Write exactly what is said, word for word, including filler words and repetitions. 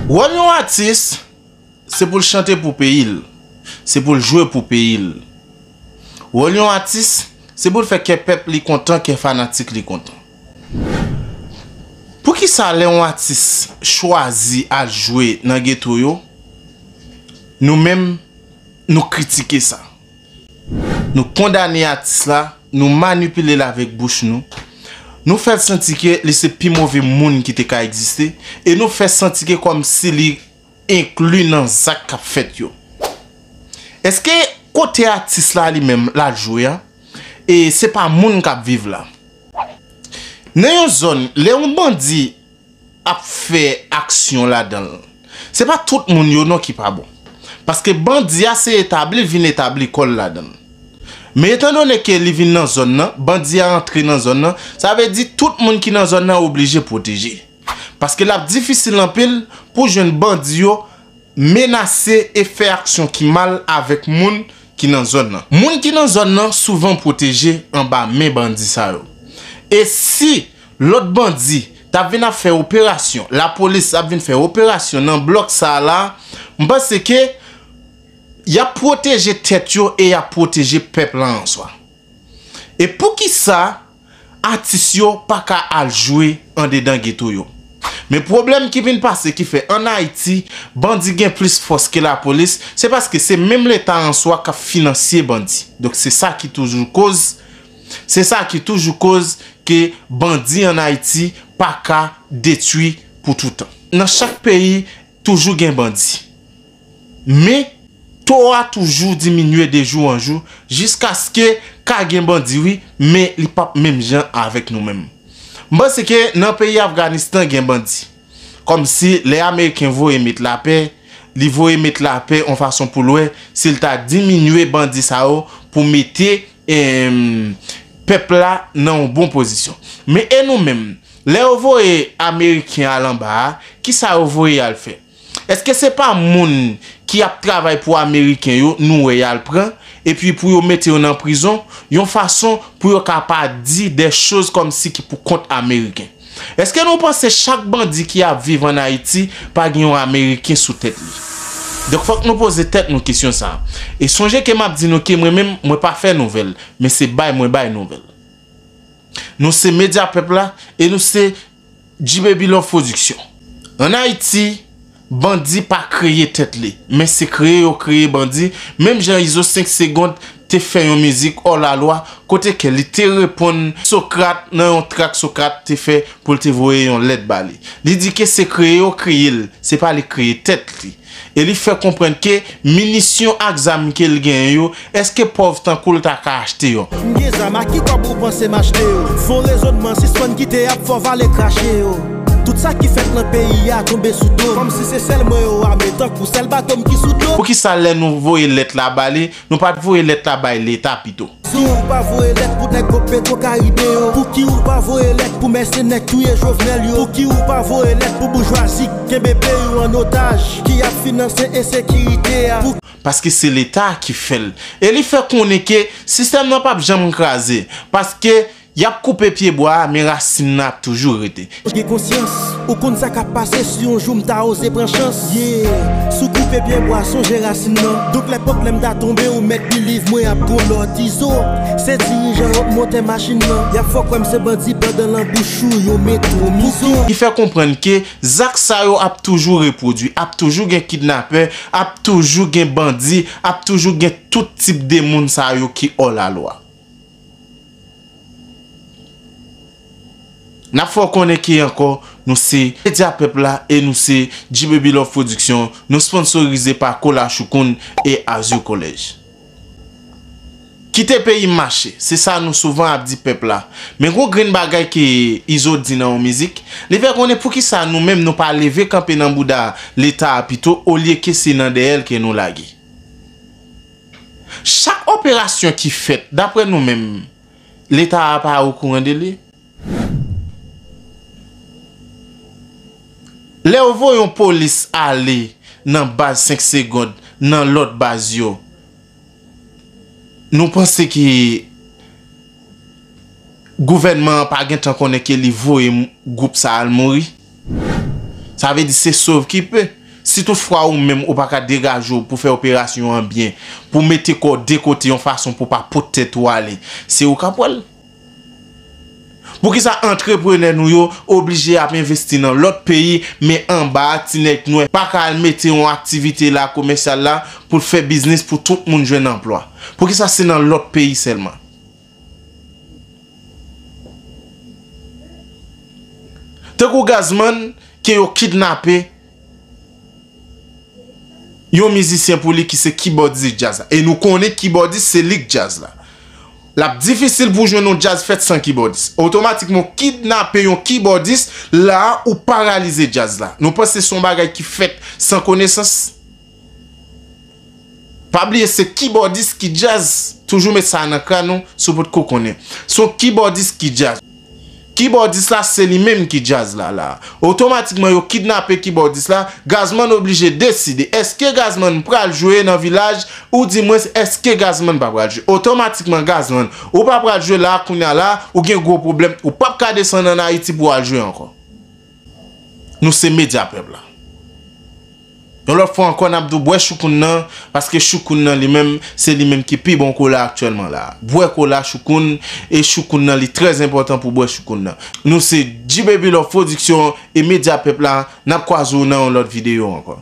Wòl yon atis, se pou l chante pou peyi l, se pou l jwe pou peyi l. Wòl yon atis, se pou l fè kè pèp li kontan, kè fanatik li kontan. Poukisa lè yon atis chwazi al jwe nan geto yo, nou menm, nou kritike sa? Nou kondane atis la, nou manipile l avèk bouch nou, nou fè l santi ke li se pi move moun ki te ka egziste, e nou fè santi ke kòmsi li enkli nan zak k ap fèt yo. Èske kote atis la li menm l al jwe a, e se pa moun k ap viv la? Nan yon zòn, lè yon bandi ap fè aksyon ladan l, se pa tout moun yo non ki pa bon. Paske bandi a se etabli l vin etabli kò l ladan l. Men etandone ke li vin nan zòn nan, bandi a antre nan zòn nan, sa vle di tout moun ki nan zòn nan oblije pwoteje. Paske l ap difisil anpil pou jwenn bandi yo menase e fè aksyon ki mal avèk moun ki nan zòn nan. Moun ki nan zòn nan souvan pwoteje anba men bandi sa yo. E si lòt bandi t ap vin ap fè operasyon, lapolis ap vin fè operasyon nan blòk sa a la, m panse ke y ap pwoteje tèt yo e y ap pwoteje pèp la an swa. E poukisa atis yo pa ka al jwe andedan geto yo? Men pwoblèm ki vin pase ki fè ann Ayiti, bandi gen plis fòs ke lapolis, se paske se menm Leta an swa k ap finansye bandi. Donk se sa ki toujou koz, se sa ki toujou koz ke bandi ann Ayiti pa ka detwi pou toutan. Nan chak peyi, toujou gen bandi. Men, to a toujou diminye de jou an jou, jiskaske ka gen bandi wi, men li p ap menm jan avèk nou menm. M panse ke nan peyi Afganistan gen bandi. Kòmsi lè Ameriken voye met lapè, li voye met lapè yon fason pou l wè si l ta diminye bandi sa yo pou mete, em, pèp la nan yon bon pozisyon. Men e nou menm, lè yo voye Ameriken al anba a, kisa yo voye al fè? Èske se pa moun ki ap travay pou Ameriken yo nou wè y al pran, epi pou yo mete yo nan prizon, yon fason pou yo ka pa di de choz kòmsi ki pou kont Ameriken? Èske nou panse chak bandi ki ap viv ann Ayiti pa gen yon Ameriken sou tèt li? Donk fòk nou poze tèt nou kesyon sa a. E sonje ke m ap di nou ke mwen menm, mwen pa fè nouvèl, men se bay mwen bay nouvèl. Nou se medya pèp la e nou se G-Baby Love Production. Ann Ayiti, bandi pa kreye tèt li, men se kreye yo kreye bandi, menm jan Izo senk Segond te fè yon mizik Hors la loi, kote ke li te reponn Socrate nan yon trak Socrate te fè pou l te voye yon lèt ba li. Li di ke se kreye yo kreye l, se pa li kreye tèt li. E li fè konprann ke minisyon ak zam ke l genyen yo, èske pòv tankou l ta ka achte yo? M gen zam, a ki kòb ou panse m achte yo? Fè yon rezònman, sispann kite y ap fè w vale krache yo. Tout sa ki fèt nan peyi a tonbe sou do m. Kòmsi se sèl mwen yo ame, tankou sèl bato m ki sou dlo. Poukisa lè nou voye lèt la ba li, nou pa t voye lèt la bay Leta pito? Pouki ou pa voye lèt pou nèg gwo Petwo Karibe yo? Pouki ou pa voye lèt pou mèsenè k touye Jovenel yo? Pouki ou pa voye lèt pou boujwazi k kenbe peyi w an otaj, ki ap finanse ensekirite a? Pou Paske se Leta ki fè l. E li fè konnen ke sistèm nan p ap janm kraze. Paske y ap koupe pyebwa a, men rasin nan ap toujou rete. Gen konsyans, ou konn sa k ap pase si yon jou m ta oze pran chans. Yeah, si w koupe pyebwa, sonje rasin nan. Donk lè pòt lè m ta tonbe, ou mèt believe mwen ap gon lòt Izo. Se dirijan yo k monte machin nan. Y ap fè w kwè m se bandi pandan lan bouch ou yo mete w mizo. Li fè konprann ke zak sa yo ap toujou repwodui, ap toujou gen kidnapè, ap toujou gen bandi, ap toujou gen tout tip de moun sa yo ki hors la loi. N ap fè w konnen ke ankò, nou se Medya Pèp la e nou se G-Baby Love Production, nou sponsorize pa Kola Choukoun e Azur College. Kite peyi m mache, se sa nou souvan ap di pèp la. Men gon grenn bagay ke Izo di nan yon mizik, li fè konnen poukisa nou menm nou pa leve kanpe nan bouda Leta a pito, olye ke se nan dèyè l ke nou lage. Chak operasyon ki fèt, daprè nou menm, Leta a pa okouran de li? Lè yo voye yon polis ale nan baz senk Segond, nan lòt baz yo, nou panse ke gouvènman an pa gentan konnen ke li voye m-, gwoup sa al mouri? Sa vle di se sov ki pe. Si toutfwa ou menm ou pa ka degaje w pou fè operasyon an byen, pou mete kò w de kote yon fason pou pa pot tèt ou ale, se ou k ap wè l. Poukisa antreprenè nou yo oblije ap envesti nan lòt peyi, men anba a ti nèg nwè pa ka al mete yon aktivite la komèsyal la pou l fè biznis pou tout moun jwenn anplwa? Poukisa se nan lòt peyi sèlman? Tankou Gazman ke yo kidnape yon mizisyen pou li ki se kibòdis djaz la. E nou konnen kibòdis se li k djaz la. L ap difisil pou jwenn yon djaz fèt san kibòdis. Otomatikman, w kidnape yon kibòdis, la a, ou paralize djaz la. Nou panse se yon bagay ki fèt san konesans? Pa bliye se kibòdis ki djaz. Toujou met sa nan kràn ou si w potko konnen. Se yon kibòdis ki djaz. Kibòdis la se li menm ki djaz la la. Otomatikman yo kidnape kibòdis la, Gazman oblije deside èske Gazman pral jwe nan Vilaj ou dimwens èske Gazman pa pral jwe. Otomatikman Gazman ou pa pral jwe la kounya la ou gen gwo pwoblèm ou p ap ka desann ann Ayiti pou w al jwe ankò. Nou se medya pèp la. Yon lòt fwa ankò n ap di w bwè choukoun nan, paske choukoun nan li menm, se li menm ki pi bon kola aktyèlman la. Bwè kola choukoun, e choukoun nan li trè enpòtan pou bwè choukoun nan. Nou se G-Baby Love Production e medya pèp la, n ap kwaze w nan yon lòt videyo ankò.